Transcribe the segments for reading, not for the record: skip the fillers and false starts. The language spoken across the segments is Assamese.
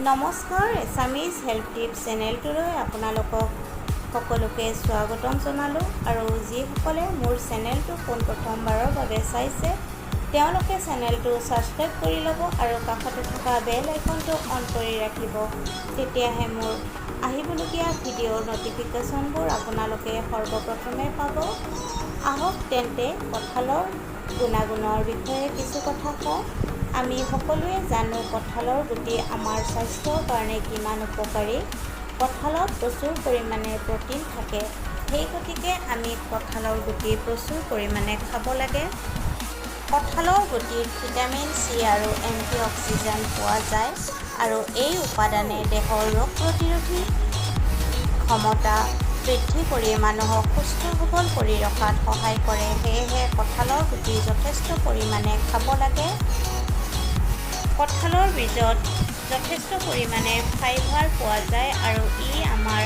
নমস্কাৰ, এছামিজ হেল্থ টিপছ চেনেলটোলৈ আপোনালোকক সকলোকে স্বাগতম জনালোঁ আৰু যিসকলে মোৰ চেনেলটো পোনপ্ৰথমবাৰৰ বাবে চাইছে, তেওঁলোকে চেনেলটো ছাবস্ক্ৰাইব কৰি ল'ব আৰু কাষতে থকা বেল আইকনটো অন কৰি ৰাখিব। তেতিয়াহে মোৰ আহিবলগীয়া ভিডিঅ'ৰ ন'টিফিকেশ্যনবোৰ আপোনালোকে সৰ্বপ্ৰথমে পাব। আহক তেন্তে, কঁঠালৰ গুণাগুণৰ বিষয়ে কিছু কথা কওঁ। আমি সকলোৱে জানো কঁঠালৰ গুটি আমাৰ স্বাস্থ্যৰ কাৰণে কিমান উপকাৰী। কঁঠালত প্ৰচুৰ পৰিমাণে প্ৰ'টিন থাকে। সেই গতিকে আমি কঁঠালৰ গুটি প্ৰচুৰ পৰিমাণে খাব লাগে। কঁঠালৰ গুটিত ভিটামিন চি আৰু এণ্টি অক্সিডেণ্ট পোৱা যায় আৰু এই উপাদানে দেহৰ ৰোগ প্ৰতিৰোধী ক্ষমতা বৃদ্ধি কৰি মানুহক সুস্থ সবল কৰি ৰখাত সহায় কৰে। সেয়েহে কঁঠালৰ গুটি যথেষ্ট পৰিমাণে খাব লাগে। কঁঠালৰ বীজত যথেষ্ট পৰিমাণে ফাইবাৰ পোৱা যায় আৰু ই আমাৰ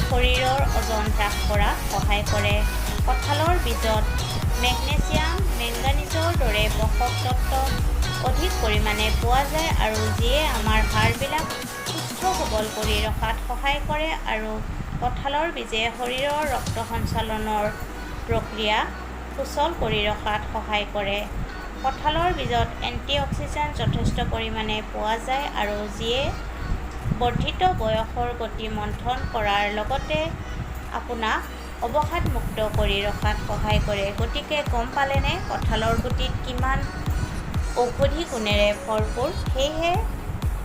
শৰীৰৰ ওজন হ্ৰাস কৰাত সহায় কৰে। কঁঠালৰ বীজত মেগনেছিয়াম, মেংগানিজৰ দৰে পোষক তত্ত্ব অধিক পৰিমাণে পোৱা যায় আৰু যিয়ে আমাৰ হাড়বিলাক সুস্থ সবল কৰি ৰখাত সহায় কৰে আৰু কঁঠালৰ বীজে শৰীৰৰ ৰক্ত সঞ্চালনৰ প্ৰক্ৰিয়া সুচল কৰি ৰখাত সহায় কৰে। কঁঠালৰ বীজত এণ্টি অক্সিডেণ্ট যথেষ্ট পৰিমাণে পোৱা যায় আৰু যিয়ে বৰ্ধিত বয়সৰ গতি মন্থৰ কৰাৰ লগতে আপোনাক অৱসাদমুক্ত কৰি ৰখাত সহায় কৰে। গতিকে গম পালেনে কঁঠালৰ গুটিত কিমান ঔষধি গুণেৰে ভৰপূৰ? সেয়েহে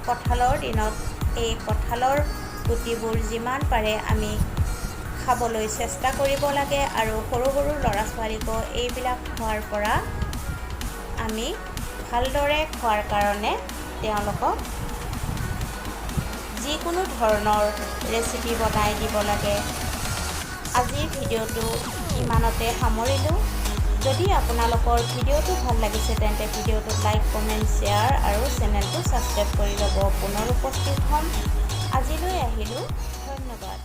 কঁঠালৰ দিনত এই কঁঠালৰ গুটিবোৰ যিমান পাৰে আমি খাবলৈ চেষ্টা কৰিব লাগে আৰু সৰু সৰু ল'ৰা ছোৱালীকো এইবিলাক খোৱাৰ পৰা আমি ভালদৰে খোৱাৰ কাৰণে তেওঁলোকক যিকোনো ধৰণৰ ৰেচিপি বনাই দিব লাগে। আজিৰ ভিডিঅ'টো ইমানতে সামৰিলোঁ। যদি আপোনালোকৰ ভিডিঅ'টো ভাল লাগিছে, তেন্তে ভিডিঅ'টোত লাইক, কমেণ্ট, শ্বেয়াৰ আৰু চেনেলটো ছাবস্ক্ৰাইব কৰি ল'ব। পুনৰ উপস্থিত হ'ম। আজিলৈ আহিলোঁ, ধন্যবাদ।